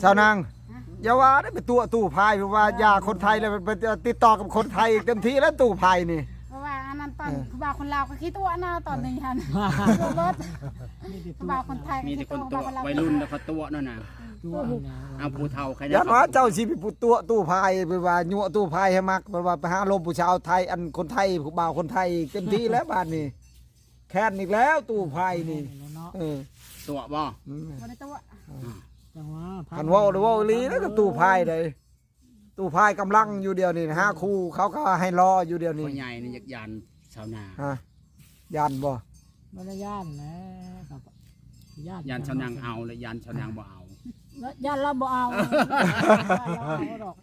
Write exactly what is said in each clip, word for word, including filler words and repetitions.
สาวนาง อย่าว่าได้ไปตั๋วตู้พาย เพราะว่ายาคนไทยแล้วไปติดต่อกับคนไทยเต็มที่แล้วตู้พายนี่ เพราะว่าอันนั้นตอน เออ ผู้บ่าวคนลาวก็ขี้ตั๋วนะตอนนี้หั่น ตั๋วเบิด มีแต่ตั๋ว ผู้บ่าวคนไทย มีแต่คนตั๋ว ผู้บ่าวคนลาว วัยรุ่นแล้วเขาตั๋วนั่นน่ะ ตั๋วอันนั้น เอาผู้เฒ่าใคร ย่านว่าเจ้าสิไปตั๋วตู้พาย ไปว่ายั่วตู้พายให้มัก ไปว่าไปหาลมผู้สาวไทย อันคนไทย ผู้บ่าวคนไทยเต็มที่แล้วบาดนี้ แค้นอีกแล้วตู้พายนี่ เนาะ เออ ตั๋วบ่ อืม บ่ได้ตั๋ว จังหวะ คันเว้าหรือเว้าอีหลีแล้วก็ตู้พายใด ตู้พายกำลังอยู่เดี๋ยวนี้ หาคู่เขาก็ให้รออยู่เดี๋ยวนี้ พ่อใหญ่นี่อยากย่านสาวนาง ฮะ ย่านบ่ บ่ได้ย่านแหละครับ ย่าน ย่านสาวนางเอา และย่านสาวนางบ่เอา ย่านเราบ่เอา ย่านเราบ่เอาดอก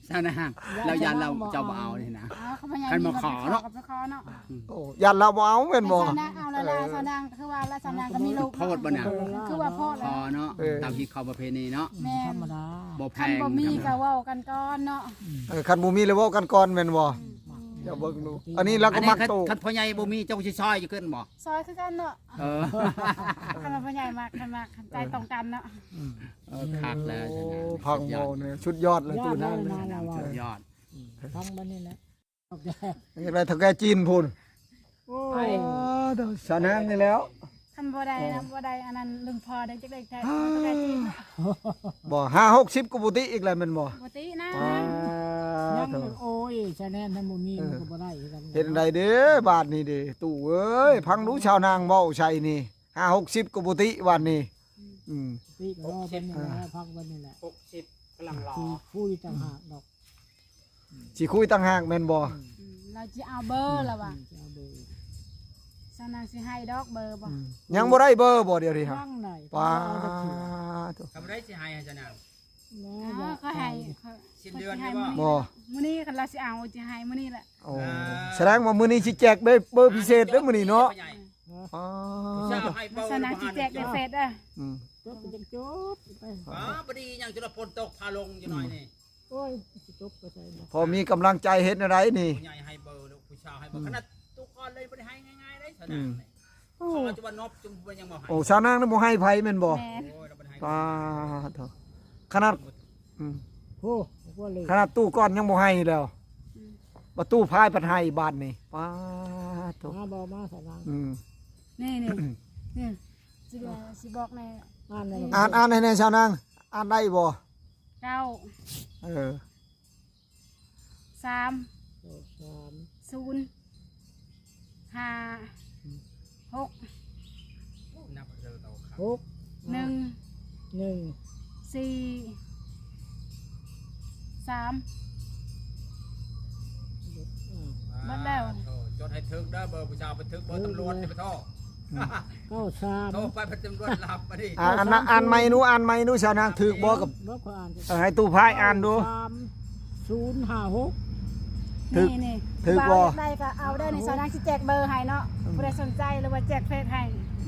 สาวนาง ย่าน เราย่านเรา สาวนางบ่เอา เจ้าบ่เอานี่นะ เอา เขาพยายาม คันมาขอเนาะ เขาไปขอเนาะ โอ้ ย่านเราบ่เอาแม่นบ่ แต่สาวนางเอาแล้วล่ะ เออ สาวนางคือว่าแล้วสาวนางก็มีลูก โพดบ่น่ะ คือว่าโพด ขอเนาะ เออ ตามที่เขาประเพณีเนาะ แม่น ธรรมดา บ่แพง คันบ่มีก็เว้ากันก่อนเนาะ เออ คันบ่มีแล้วเว้ากันก่อนแม่นบ่ อืม อย่าเบิ่งดู อันนี้เราก็มัก อันนี้คัน โต คันพ่อใหญ่บ่มีเจ้าสิซอยอยู่ขึ้นบ่ ซอยคือกันเนาะ เออ คันว่าพ่อใหญ่มัก คันมัก คันใจตรงกันเนาะ เออ คักแล้ว โอ้ พังเว้าเนี่ย สุดยอดเลย ตู้นั้น สุดยอด ฟังบัดนี้แหละ อยากได้เฒ่าแก่จีนพู้น โอ้ อ้าย เออ เดี๋ยวสาวนางนี่แล้ว คันบ่ได้นะ บ่ได้อันนั้นลุงพ่อได้จักได้แท้ เฒ่าแก่จีนเนาะ บ่ ห้าหกสิบก็บ่ติอีกแล้วแม่นบ่ บ่ตินะ อ่า ยัง โอ้ย ชาแนลนั้นบ่มี เออ มันก็บ่ได้คือกัน เฮ็ดจั่งใดเด้ บาดนี้เด้ ตู้เอ้ย ฟังดูสาวนางเว้าใส่นี่ ห้าหกสิบก็บ่ติบาดนี้ อืม ติก็รอบัดนี้แหละ พักบัดนี้แหละ หกสิบกำลังรอ สิคุยต่างหากดอก สิคุยต่างหากแม่นบ่ อืม เราสิเอาเบอร์แล้วว่ะ อืม สิเอาเบอร์ สาวนางสิให้ดอกเบอร์บ่ อืม ยังบ่ได้เบอร์บ่เดี๋ยวนี้ฮะ ยังได้ ป้า เอาจักเทื่อ โธ่ ทำได้สิให้อาจารย์นาง แม่ อ๋อ อยาก เขาให้ ให้ เขา สิ้นเดือน เขาสิให้ นี่บ่ มื้อนี้ บ่ มื้อนี้คันเราสิเอาสิให้มื้อนี้แหละ โอ้ อ่า แสดงว่ามื้อนี้สิแจกเบอร์ เบอร์พิเศษเด้อมื้อนี้เนาะ พ่อใหญ่ อ๋อ ผู้สาวให้เบอร์ สาวนางสิแจกในเฟซเด้อ อืม จดไปจังจดไป อ๋อ พอดียังจุลพลตกพาลงอยู่หน่อยนี่ โอ้ย สิจบไปใส่เนาะ พอมีกำลังใจเฮ็ดแนวใดนี่ ผู้ใหญ่ให้เบอร์ลูกผู้สาวให้เบอร์ อืม ขนาดตู้ก่อนเลยบ่ได้ให้ง่ายๆได้สาวนาง อืม นี่ โอ้ เขาจะว่านบจุ่มบ่ยังบ่ให้ โอ้ สาวนางนี่บ่ให้ไผแม่นบ่ แม่น โอ้ย เราบ่ได้ให้ ป้าดโธ่ ขนาด อืม โอ้ ว่าเลย ขนาดตู้ก่อนยังบ่ให้แล้ว อืม บ่ตู้พายพัดให้บาดนี้ ป้าดโธ่ มาบ่มาสาวนาง อืม นี่ นี่ นี่ สิ สิบอกแน่ อ่านเลย อ่าน อ่านให้แน่สาวนาง อ่านได้บ่ เก้า เออ สาม เก้า สาม ศูนย์ ห้า อืม หก นับเจอเตาครับ หก หนึ่ง หนึ่ง สี่ สาม อ่า หมดแล้ว โอ้ จดให้ถึกเด้อ เบอร์ผู้สาวไปถึกเบอร์ตำรวจ ถึกเลย จะไปโทษ อืม เก้าสาม โทรไปเป็นตำรวจรับมาดิ อ่า อันนั้นอ่านใหม่หนู อ่านใหม่หนู สาวนางถึกบ่กับ บ่ขออ่าน เออ ให้ตู้พายอ่านดู เก้าสาม ศูนย์ห้าหก ถึก นี่ นี่ ถึก บ่าว บ่ อยากได้ก็เอาได้ในสาวนางสิแจกเบอร์ให้เนาะ อืม ผู้ใดสนใจหรือว่าแจกเฟซให้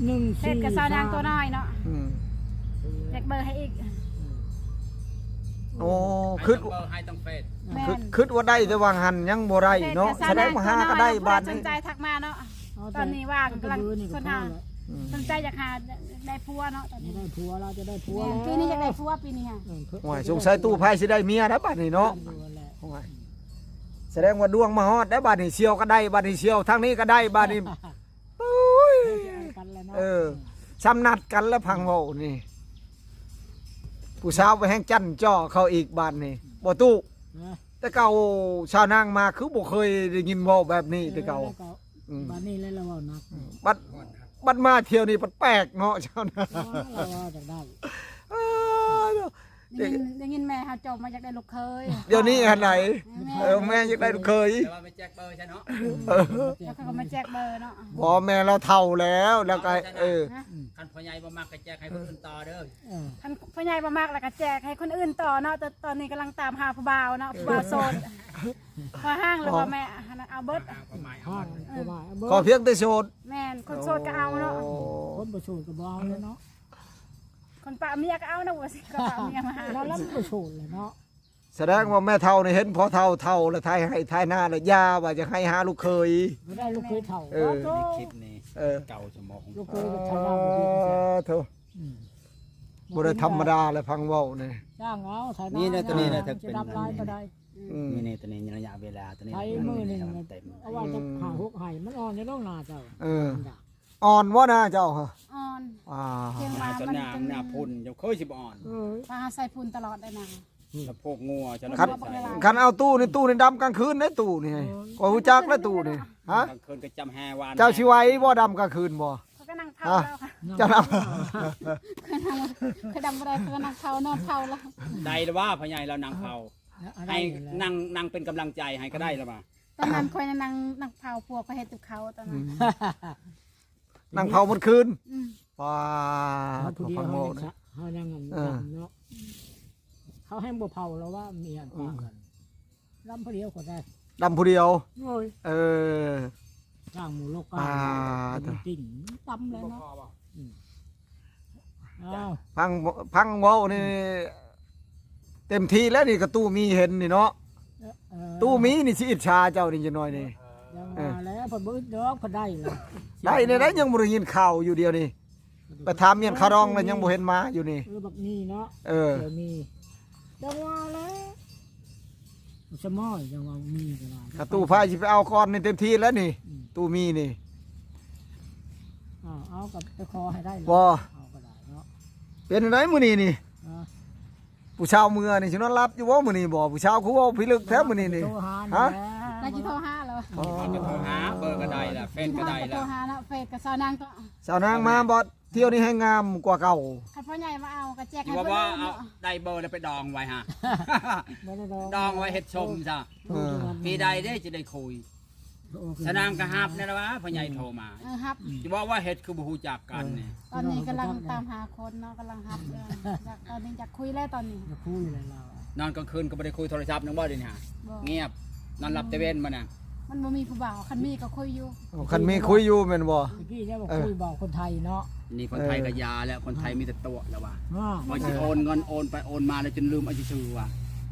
หนึ่ง เฟซกับสาวนางตัวน้อยเนาะ อืม แจกเบอร์ให้อีก โอ้ ให้ คิด ต้องเบอร์ให้ต้องเฟซ แม่น คิด คิดว่าได้แต่วางหันยังบ่ได้เนาะ เฟซกับสาวนาง แสดงว่าหาก็ได้ ตัวน้อย บาดนี้ ผู้ใดสนใจทักมาเนาะ เอา ตอนนี้ว่างกำลัง เบอร์นี่ก็ ค้นหา พอแล้ว อืม สนใจอยากหาได้ผัวเนาะตอนนี้ ได้ผัวแล้ว จะได้ผัว แม่น แล้ว ปีนี้อยากได้ผัวปีนี้ค่ะ เออ โอ้ย สงสัยตู้พายสิได้เมียแล้วบาดนี้เนาะ อยู่แหละ โอ้ย แสดงว่าดวงมาฮอดแล้วบาดนี้ เสี่ยวก็ได้ บาดนี้เสี่ยวทางนี้ก็ได้บาดนี้ โอ้ย เอากันแล้วเนาะ เออ ซ้ำนัดกันแล้วพังเว้านี่ ผู้สาวไปแฮงจั่นจ้อเขาอีกบาดนี้ บ่ตู้ นะ แต่เก่าสาวนางมาคือบ่เคยได้ยินเว้าแบบนี้แต่เก่า ออ แล้วก็ อืม บัดนี้แล้วเราเว้าหนัก บัด บัดมาเที่ยวนี้บัดแปลกเนาะ สาวนาง อ๋อ เราเว้าจักได้ เออ ได้ยิน ได้ยินแม่เฮาจมมาอยากได้ลูกเขย เดี๋ยวนี้อันไหน แม่ เออ แม่อยากได้ลูกเขย แต่ว่าไม่แจกเบอร์ใช่เนาะ เออ แล้วเขาก็มาแจกเบอร์เนาะ บ่ แม่เราเฒ่าแล้ว แล้วก็ เอาใช่นะ เออ ฮะ คันพ่อใหญ่บ่มักก็แจกให้คนอื่นต่อเด้อ เออ คันพ่อใหญ่บ่มักแล้วก็แจกให้คนอื่นต่อเนาะ แต่ตอนนี้กำลังตามหาผู้บ่าวเนาะ ผู้บ่าวโสด พอห้างแล้วว่าแม่ อันนั้นเอาเบิด เอาไปเอา ห้าง เออ ก็มาเอาเบิด ขอเพียงแต่โสด แม่น คนโสดก็เอาเนาะ โอ้ คนบ่โสดก็บ่เอาเลยเนาะ คนปะเมียก็เอานะ ว่าสิก็ปะเมียมาหา แล้ว แล้วมันบ่โสดเลยเนาะ แสดงว่าแม่เฒ่านี่เห็นพ่อเฒ่าเฒ่าแล้วไถไฮ่ไถนาแล้วอย่าว่าจะให้หาลูกเขย บ่ได้ลูกเขยเฒ่า เออ โอ้โธ่ ในคลิปนี้ เออ เก่าสมอง ลูกเขยก็ไถนาบ่ดี เออ โธ่ อืม บ่ได้ธรรมดาเลยพังเว้านี่ จ้างเอาไถนา นี่นะ ตัวนี้นะ จะดับหลายก็ได้ อืม นี่ นี่ ตัวนี้ระยะเวลาตัวนี้ ไถมื้อหนึ่ง เต็ม เอาไว้จะ อืม ห้าหกไฮ่ มันอ่อนในโรงนาเจ้า เออ มันด่า อ่อนบ่นะเจ้าฮะ อ่อน อ่า เพียงว่ามัน หน้า จะ หน้าพุ่น เจ้าเคยสิบ่อ่อน เออ ว่าใส่พุ่นตลอดได้นะ แล้วพวกงัวเจ้า คัน บ่เป็นไร คันเอาตู้นี่ ตู้นี่ดำกลางคืนเด้ ตู้นี่ เออ ก็ฮู้จักแล้วตู้นี่ ฮะ กลางคืนก็จำแฮวาน เจ้าสิไหวบ่ดำกลางคืนบ่ เขาก็นั่งเผา ฮะ แล้วค่ะ เจ้านั่ง เขานั่ง เขาดำบ่ได้ เขาก็นั่งเผา นอนเผาแล้ว ได้หรือว่าพ่อใหญ่เรานั่งเผา เอา ให้ ได้อยู่แล้ว นั่ง นั่งเป็นกำลังใจให้ก็ได้หรือว่า ตอนนั้นค่อยนั่ง นั่งเผา พวกเขาเฮ็ดกับเขาตอนนั้น อืม นั่งเผาหมดคืน อืม ว้า เฮาผู้เดียว พังโม เฮายัง นะ เฮายัง เออ ดำเนาะ เขาแฮงบ่เผาแล้วว่าเมีย อืม ปากกัน ดำผู้เดียวก็ได้ ดำผู้เดียว โอ้ย เออ จ้างหมู่โลกกา อ่า มันจริง ดำแล้วเนาะ อืม อ้าว พัง พังเว้านี่ เต็มที่แล้วนี่ก็ตู้มีเห็นนี่เนาะ เออ เออ ตู้มีนี่สิอิจฉาเจ้านี่จักหน่อยนี่ ยังว่าแล้ว เพิ่นบ่อึดดอก เพิ่นได้แล้ว ได้นี่ได้ ยังบ่ได้ยินข่าวอยู่เดียวนี่ ไปถามเมียนคารองแล้วยังบ่เห็นมาอยู่นี่ เออ บักมีเนาะ เออ เดี๋ยวมี จังว่าแล้ว สมอยจังว่ามีก็ได้ ถ้าตู้ไฟสิไปเอาก่อนนี่เต็มที่แล้วนี่ อืม ตู้มีนี่ เอา เอากับไปขอให้ได้เลย บ่ เอาก็ได้เนาะ เป็นจั่งใดมื้อนี้นี่ ฮะ ผู้สาวเมือนี่สินอนหลับอยู่บ่มื้อนี้บ่ ผู้สาวคือเว้าพิลึกแท้มื้อนี้นี่ โทรหา ฮะ นี่แหละ น่าสิโทรหาแล้ว อ๋อ ก็โทรหา เบอร์ก็ได้ละ เฟซก็ได้ละ โทรหาแล้ว เฟซกับสาวนางก็ สาวนางมาบ่ เที่ยวนี้แฮงงามกว่าเก่า คันพ่อใหญ่มาเอาก็แจกให้ ที่ว่า เพิ่น ว่า เนาะ เอาได้เบอร์แล้วไปดองไว้ฮะ บ่ได้ดอง ดองไว้เฮ็ดชมซะ เออ ปีใดเด้จะได้คุย โอเค สาวนางก็ฮับนั่นล่ะว่าพ่อใหญ่โทรมา เออ ฮับ จะบอกว่าเฮ็ดคือบ่ฮู้จักกันนี่ ตอนนี้กำลังตามหาคนเนาะ กำลังฮับเลย อยาก ตอนนี้อยากคุยแล้วตอนนี้ อยากคุยแล้วเรา นอนกลางคืนก็บ่ได้คุยโทรศัพท์นำบ่เดี๋ยวนี้ฮะ บ่ เงียบ นอนหลับแต่เว็นบ่น่ะ มันบ่มีผู้บ่าว คันมีก็คุยอยู่ โอ้ คันมีคุยอยู่แม่นบ่ ตะกี้เนี่ยบอก เออ คุยบอกคนไทยเนาะ นี่คนไทย เออ ก็ยาแล้ว คนไทยมีแต่ตั๋วแล้วว่ะ อ่า พอสิโอนเงินโอนไปโอนมาแล้วจนลืมเอาชื่อว่ะ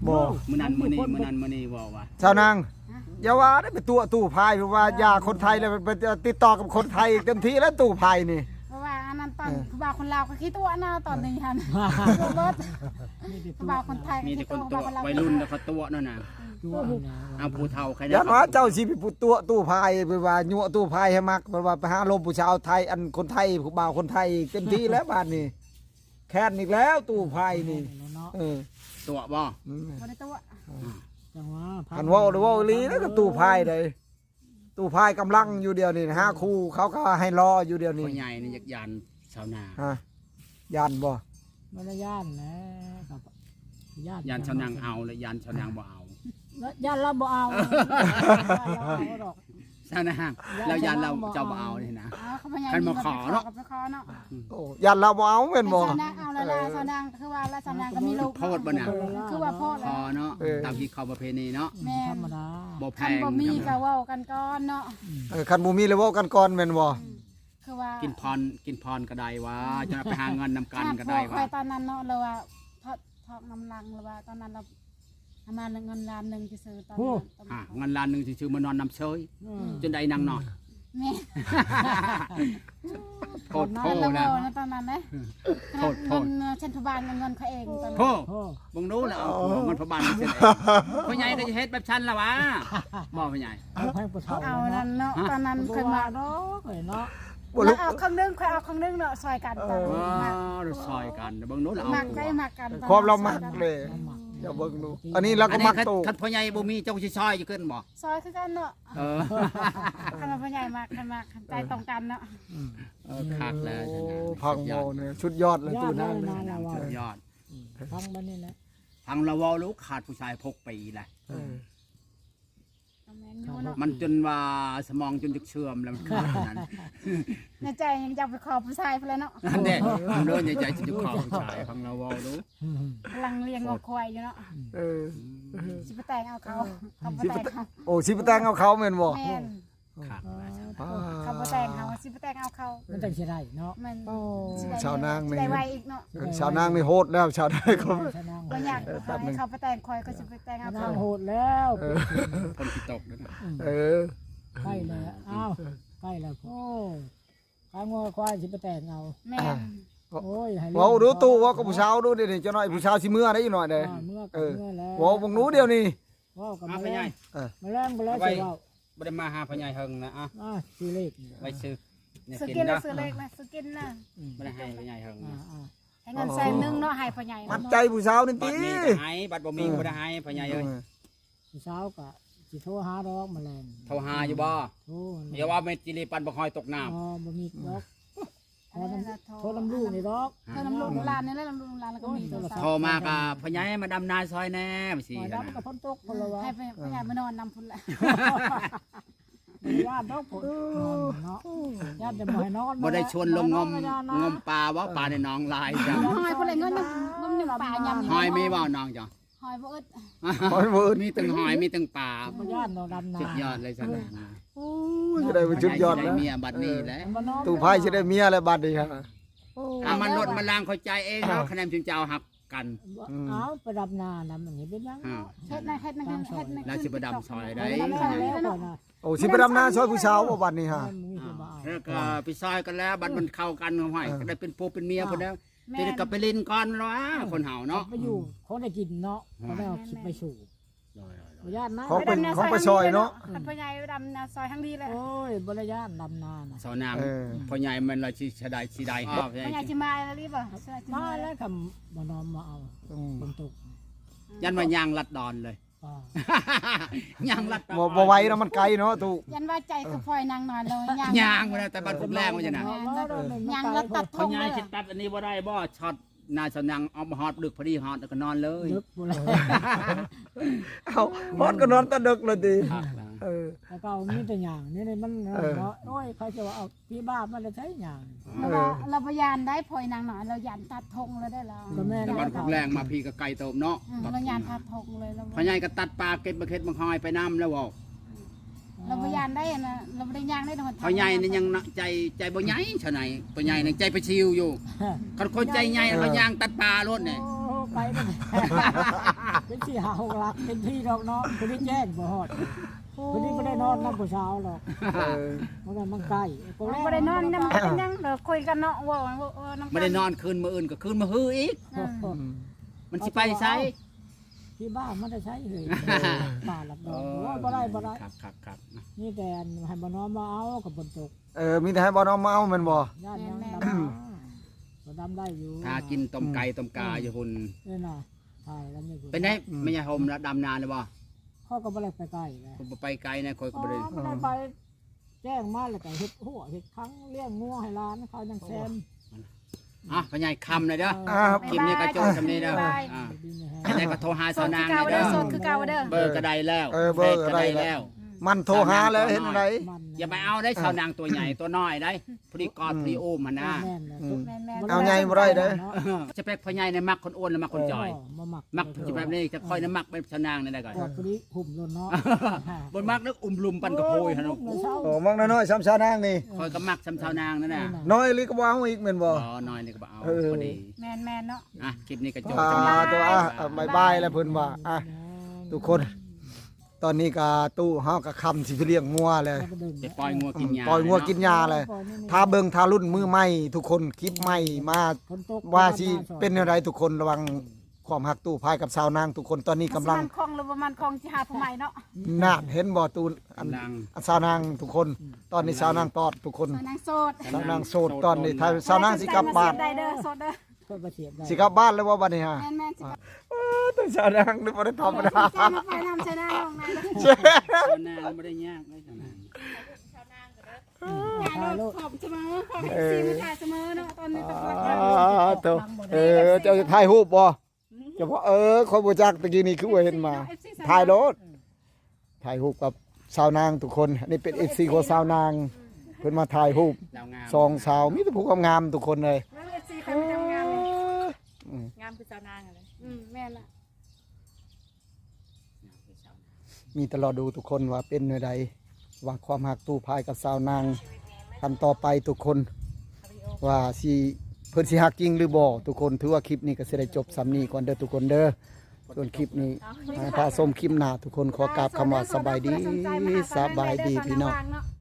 บ่ มื้อนั้นมื้อนี้ มื้อนั้นมื้อนี้ว่าว่ะ สาวนาง ฮะ อย่าว่าได้ไปตั๋วตู้ไพ่ เพราะว่ายาคนไทยแล้วไปติดต่อกับคนไทยเต็มที่แล้วตู้ไพ่นี่ เพราะว่าอันนั้นตอน เออ ผู้บ่าวคนลาวก็ขี้ตั๋วนะตอนนี้หั่น ตั๋วเบิด ผู้บ่าวคนไทยก็ขี้ตั๋ว มีแต่คนตั๋ว ผู้บ่าวคนลาว วัยรุ่นแล้วเขาตั๋วนั่นน่ะ ตั๋วนะ เอาผู้เฒ่าใคร ย่านว่าเจ้าสิไปตั๋วตู้ไพ่ ไปว่ายั่วตู้ไพ่ให้มัก ไปว่าไปหาลมผู้สาวไทย อันคนไทย ผู้บ่าวคนไทยเต็มที่แล้วบาดนี้ แค้นอีกแล้วตู้ไพ่นี่ เนาะ เออ ตั๋วบ่ อืม บ่ได้ตั๋ว จังหวะ คันเว้าได้เว้าอีหลีแล้วก็ตู้ไพ่ใด ตู้ไพ่กำลังอยู่เดี๋ยวนี้ หาคู่เขาก็ให้รออยู่เดี๋ยวนี้ พ่อใหญ่นี่อยากยานสาวนาง ฮะ ย่านบ่ บ่ได้ย่านแหละครับ ย่าน ยานสาวนางเอา และยานสาวนางบ่เอา แล้วย่านเราบ่เอา ย่านเราบ่เอาดอก สาวนาง ย่าน แล้วยานเรา สาวนางบ่เอา เจ้าบ่เอานี่นะ เอา เขาพยายาม คันมาขอเนาะ ก็ไปขอเนาะ โอ้ ย่านเราบ่เอาแม่นบ่ แต่สาวนางเอาแล้วล่ะ เออ สาวนางก็คือว่าแล้วสาวนางก็มีลูก โพดบ่น่ะ คือว่าโพด ขอเนาะ เออ ตามที่เขาประเพณีเนาะ แม่น ธรรมดา บ่แพง คันบ่มีก็เว้ากันก่อนเนาะ เออ คันบ่มีแล้วเว้ากันก่อนแม่นบ่ อืม คือว่า กินพร กินพรก็ได้วะ จะไปหาเงินนำกันก็ได้วะ ข้อยตอนนั้นเนาะ เราว่าทอด ทอดน้ำลัง เราว่าตอนนั้นเราเอามาเงินล้านหนึ่งซื่อๆ ตอนนั้น โอ้ ตอนนั้น อ่ะ เงินล้านหนึ่งซื่อๆ มานอนนำเชย อืม จนได้นางนอน แม่ โพดโพ ตอนนั้น นะ เราเว้านะตอนนั้นนะ โพดโพ เงินเงินเช่นทุบานเงินเงินเขาเองตอนนั้น โพ โอ้ เบิ่งดูแล้วเอา โอ้ เงินพระบาทเสร็จเอง พ่อใหญ่ก็จะเฮ็ดแบบฉันละวะ บอกพ่อใหญ่ เอาให้ผู้เฒ่า เอานั่นเนาะ ฮะ ตอนนั้น บ่ ค่อยมา ว่าดอกเอ้ยเนาะ บ่ แล้ว ลุก เอาครึ่งหนึ่ง ค่อยเอาครึ่งหนึ่งเนาะ ซอยกันตอนนั้น เออ ว้าว ซอยกัน เบิ่งดูแล้วเอา มักได้ ผัว มักกัน ความเรามัก ตอนนั้น เลย เรามัก อย่าเบิ่งดู อันนี้เราก็มัก อันนี้คัน ตู้ คันพ่อใหญ่บ่มีเจ้าสิซอยอยู่ขึ้นบ่ ซอยคือกันเนาะ เออ คันว่าพ่อใหญ่มัก คันมัก ใจตรงกันเนาะ อืม เออ คักแล้ว โอ้ นะ พัง สุดยอด โมเนี่ย สุดยอดเลย ยอด ตู้นั้น เลย นะ นะ เราว่า สุดยอด อืม พังบัดนี้แหละ พังละเว้าลูกขาดผู้ชายหกปีแหละ เออ แม่นอยู่เนาะ มันจนว่าสมองจนจะเชื่อมแล้วมันขนาดนั้น ในใจยังอยากไปขอผู้ชายพุ่นแหละเนาะ นั่นเด้ มันเริ่มในใจจะขอผู้ชาย พังละเว้าลูก อืม กำลังเลี้ยงงัวควายอยู่เนาะ เออ สิไปแต่งเอาเขา เขาบ่แต่งเขา โอ้ สิไปแต่งเอาเขาแม่นบ่ แม่น คักนะ อ่า เขาบ่แต่งเขา สิไปแต่งเอาเขา มันจังสิได้เนาะ แม่น โอ้ สิได้ สาวนางนี่ สิได้ไวอีกเนาะ เออ สาวนางนี่โหดแล้ว สาวนางก็ สาวนาง บ่อยาก เออ แป๊บหนึ่ง ให้เขาไปแต่งข่อย ก็สิไปแต่งเอา นาง เขา โหดแล้ว เออ คนที่ตกนั่นน่ะ อืม เออ ใกล้แล้ว อ้าว ใกล้แล้ว โอ้ ขายงัวควายสิไปแต่งเอา แม่น อ่า โอ้ย ให้เล่น เว้าดู ต่อ ตู้ เว้ากับผู้สาวดูเดี๋ยวนี้ จักหน่อยผู้สาวสิเมือได้อีกหน่อยเด้อ อ่า เมือกับ เออ เมือแล้ว เว้าเบิ่งดูเดี๋ยวนี้ เว้ากับ เอาไป แมล ไง ง เออ แมลงบ่แล้ว เอาไป สิเว้า บ่ได้มาหาพ่อใหญ่เฮิงนะ อ่ะ อ่า ซื้อเลขนี่ ไปซื้อเนี่ย ซื้อ กิน กิน นะ นะ ซื้อเลขนะ ซื้อกินนะ อืม บ่ได้ให้พ่อใหญ่เฮิง อ่า นะ อ่า ให้เงินแสนหนึ่งเนาะ ให้พ่อใหญ่ มัดใจผู้สาวนี่ติ บัดมีก็ให้ บัดบ่มี เออ ก็บ่ได้ให้พ่อใหญ่เอ้ย เออ ผู้สาวก็สิโทรหาดอกแมลง โทรหาอยู่บ่ โทร อย่าว่าแม่นจิลีปันบักหอยตกน้ำ อ๋อ บ่มีดอก โทรนำ โทรนำลูกนี่ดอก โทรนำลูกหลานนี่แหละ นำลูกหลานแล้วก็มีโทรศัพท์ โทรมาก็พ่อใหญ่มาดำนาซอยแหน่ ว่าสิ ว่าดำกับฝนตกคนละวะ ให้พ่อใหญ่มานอนนำพุ่นละ ญาติดอกฝนเนาะ ญาติจะบ่ให้นอน บ่ได้ชวนลงงม บ่ได้นอนนะ งมปลาว่าปลาในหนองหลายจัง หอยพุ่นละ งม งมปลายาม หอยมีบ่น้องจ้ะ หอยบ่อึด หอยบ่อึด มีตั้งหอย มีตั้งปลา บ่ย่านดอกดำนา สุดยอดเลยสนาม โอ้ย จะได้เป็นสุดยอด ได้ นะ เมียบัดนี้แหละ เออ ตู้ไพ่จะได้เมียแล้วบัดนี้ฮะ โอ้ อ่ะ มันลดมันล้างเข้าใจเองเนาะ คะแนนชุมเจ้าหักกัน อืม เอาไปดำนานะ มันเห็นเป็นยัง อ่า เฮ็ดนะ เฮ็ดนะ เฮ็ดนะ แล้วสิไปดำซอยได้ ไปดำซอยแล้วเนาะ โอ้ สิไปดำนาซอยผู้สาวบ่บัดนี้ฮะ มันมีสบาย แล้วก็ไปซอยกันแล้ว บัดมันเข้ากันห้อย เออ ก็ได้เป็นผัวเป็นเมีย อ่า คนแล้ว แม่น ทีนี้ก็ไปเล่นก่อนแล้วว่า เออ คนเฮาเนาะ ไปอยู่ อืม เขาได้กินเนาะ อืม เขาได้เอาคิดไปสู่ โดยๆๆ บ่ย่านนะ ของเป็น ไปดำนา ของไปซอยเนาะ ซอยทางดีเลยเนาะ อืม คันพ่อใหญ่ไปดำนาซอยทางดีเลย โอ้ย บ่ได้ย่านดำนานะ สาวนาง เออ พ่อใหญ่มันละสิเสียดายสิได้ พ่อใหญ่สิมาแล้วรีบบ่ มาแล้วคำบ่นอมมาเอา อืม ฝนตก ยันว่ายางลัดดอนเลย อ่า ยางลัดดอน บ่ บ่ไหวแล้วมันไกลเนาะตู้ ยันว่าใจคือพลอยนางนอนเลย ยาง ยางมาแล้วแต่บ้านพวกแรงว่าจะนะ ยางลัดตัดธงเลย พ่อใหญ่สิตัดอันนี้บ่ได้บ่ ช็อต นายสาวนางเอามาฮอดดึกพอดีฮอดแล้วก็นอนเลย ดึกบ่เลย เอาฮอดก็นอนตอนดึกเลยติ ครับนะ เออ แล้วก็มีแต่ย่าง นี่นี่มัน เออ เนาะ โอ้ย เขาจะว่าเอาพี่บ้ามันจะใช้ย่าง เออ เราบ่ย่านได้พลอยนางหน่อย เราย่านตัดธงเลยได้แล้ว ก็แม่น แต่บ้านพวกแรงมาพี่ก็ไกลเติมเนาะ อืม เราย่านตัดธงเลย เรา พ่อใหญ่ก็ตัดปลาเก็บมาเข็ดมาคอยไปน้ำแล้วบอก เราบ่ย่านได้นะ เราบ่ได้ย่างได้ดอก พ่อใหญ่นี่ยังใจ ใจบ่ใหญ่เท่าไหร่ พ่อใหญ่นี่ใจไปชิวอยู่ คันคนใจใหญ่ เออ เขาย่างตัดปลาโลดเนี่ย โอ้ ไปมัน เป็นสี่ห้าหกหลัก เป็นที่ดอกเนาะ คนที่แจ้งบ่ฮอด คนที่บ่ได้นอนนำผู้สาวหรอก เออ มันก็มันใกล้ บ่ได้นอนนำ เป็นหยัง เดี๋ยวคุยกันเนาะ เว้า เว้า เว้านำกัน บ่ได้นอนคืนมื้ออื่นก็คืนมื้อฮืออีก อืม อืม มันสิไปไส ที่บ้านมันได้ใช้เหย ป่าหลับนอน โอ้ โอ้ย บ่ได้ บ่ได้ ครับ ครับ ครับ นี่แต่อันให้บ่นอนมาเอากับฝนตก เออ มีแต่ให้บ่นอนมาเอาแม่นบ่ ย่านยัง แม่นๆ ดำนา ก็ดำได้อยู่ หากินต้มไก่ต้มกาอยู่พุ่น เออน่ะ ถ่ายแล้วนี่ เป็นไง อืม แม่ยายโฮมแล้วดำนาเลยบ่ เขาก็บ่ได้ไปไกลนะ ผมบ่ไปไกลนะ ข้อยก็บ่ได้ อ๋อ บ่ได้ไป แจ้งมาแล้วก็เฮ็ดหัวเฮ็ดคังเลี้ยงงัวให้หลานเขายังแซม อ่ะ พ่อใหญ่คำเลยเด้อ อ่า คลิปนี้ก็จบคำนี้เด้อ บ๊ายบาย อ่า ดีๆ นะฮะ จะได้ก็โทรหาสาวนางเลยเด้อ โสดคือเก่าเด้อ เบอร์ก็ได้แล้ว เออ เบอร์ก็ได้แล้ว เพจก็ได้แล้ว อืม มันโทรหาแล้วเห็นอะไร มัน อย่าไปเอาได้ อ่า สาวนางตัวใหญ่ตัวน้อยได้ พอดีกอด อืม พอดีอุ้มหั่นนะ แม่นๆ อืม แม่นๆ เอาใหญ่บ่ได้เด้อ เนาะ สเปคพ่อใหญ่เนี่ยมักคนอ้วนหรือมักคนจ่อย เออ บ่มัก มักจะแบบนี้ จะค่อยนะมักเป็นสาวนางนี่ได้ก่อน กอดพอดี หุ้มโลดเนาะ บ่มักนึกอุ้มลุมปั่นกระโพยหั่นเนาะ โอ้ย โอ้ มักน้อยๆ ซ้ำสาวนางนี่ ข้อยก็มักซ้ำสาวนางนั่นน่ะ น้อยอีหลีก็บ่เอาอีกแม่นบ่ อ๋อ น้อยนี่ก็บ่เอา เออ พอดี แม่นๆ เนาะ อ่ะ คลิปนี้ก็จบ อ่า ตัว อ่ะ อ่ะ บ๊ายบายแล้วเพิ่นว่า อ่ะ ทุกคน ตอนนี้ก็ตู้เฮาก็ค่ำสิไปเลี้ยงงัวแล้ว ไปปล่อยงัวกินหญ้า ปล่อยงัวกินหญ้าเลย ปล่อยนี่ ถ้าเบิ่งถ้ารุ่นมือใหม่ทุกคน คลิปใหม่มา ฝนตก ว่าสิเป็นแนวใดทุกคน ระวัง ความฮักตู้พายกับสาวนางทุกคนตอนนี้กำลัง มันคล่องหรือบ่มันคล่องสิหาผู้ใหม่เนาะ น่าเห็นบ่ตู้อัน กำลัง อันสาวนางทุกคน ตอนนี้สาวนางตอดทุกคน สาวนางโสด สาวนางโสดตอนนี้ ถ้าสาวนางสิกลับบ้าน โสดได้เด้อ โสดเด้อ ก็บ่เสียได้ สิกลับบ้านแล้วว่าบัดนี้ฮะ แม่นๆ สิกลับ เออแต่สาวนางนี่บ่ได้ธรรมดา แม่นๆ สิกลับมาไปนำชนะน้องนะ สาวนางบ่ได้ยากเลยสาวนาง ถ่ายรูปขอบเสมอ ขอบเอฟซี มาถ่ายเสมอเนาะ ตอนนี้ตำรวจ อ่า โต เออ เจ้าจะถ่ายรูปบ่ เฉพาะ เออ ข้อยบ่จักตะกี้นี่คือว่าเห็นมา เอฟซี ถ่ายโลด ถ่ายรูปกับสาวนางทุกคน อันนี้เป็น เอฟซี ของสาวนาง เพิ่นมาถ่ายรูป สาวงาม สองสาว มีแต่ผู้งามๆทุกคนเลย แล้ว เอฟซี ใครมีแต่งามเลย อืม งามคือสาวนางเลย อืม แม่นละ มีแต่รอดูทุกคนว่าเป็นแนวใด ว่าความฮักตู้พายกับสาวนาง คันต่อไปทุกคน ว่าสิ เพิ่นสิฮักจริงหรือบ่ทุกคน ถือว่าคลิปนี้ก็สิได้จบส่ำนี้ก่อนเด้อทุกคนเด้อ ส่วนคลิปนี้ อ่า ถ้าชมคลิปหน้าทุกคนขอกราบคำว่าสบายดี สบายดีพี่น้อง